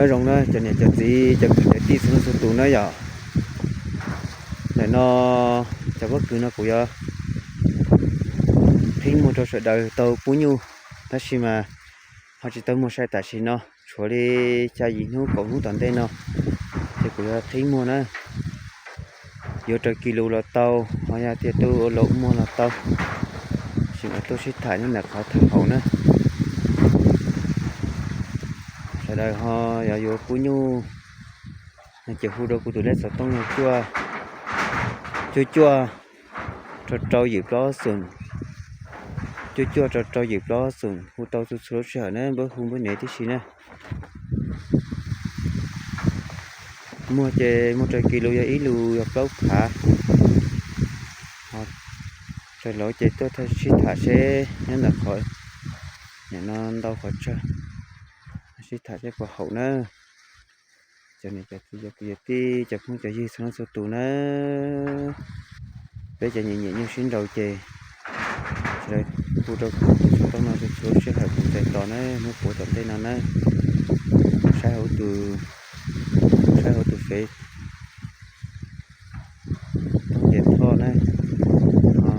Nyob zoo na cov niam cov txiv cov kwv cov tij txhua leej txhua tus na yom. Ntawm no cov pob kws no kuv yuav qhib muag rau sawv daws tau pub nyuj, tab sis mas ho tsis tau muag sai tam sim no, tshuav li xya yim hnub kaum hnub tom ntej no ces kuv yuav qhib muag na. Yuav raws kis lus los tau, ho yog tias tuaj ua laus muag los tau, tab sis mas tuaj sib tham nyob ntawm qhov tham haum na. Sawv daws ho yog yuav pub nyuj no ces hu rau kuv tus lej xov tooj no cuaj cuaj rau rau yim plaub xoom, cuaj cuaj rau rau yim plaub xoom, hu tau txhua txhua lub sij hawm na, npawb hu npawb nev tib si na. Muag ces muag raws kis lus yog ib lus yog plaub phav. Raws lus ces tuaj sib tham seb nyob ntawm qhov, nim no ntau qhov tsawg, sib tham seb puas haum na. Cov niam cov txiv cov kwv cov tij cov phooj cov ywg txhua leej txhua tus na, peb cov nyiam nyiam nyuj sib nraus ces sawv daws hu rau kuv tus xov tooj no txhua lub sij hawm kuv txais tos na, hnub puav tom ntej no na. Saib hauv tus, saib hauv tus fev Tooj Ces Thoj na, ho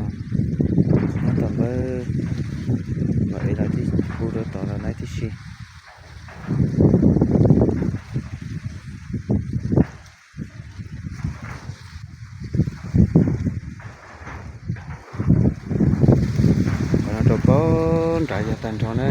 nyob tom npawb, mam ev los hu rau tod los laib tib si. Qhov no rau pab nrad yog tag nrho na.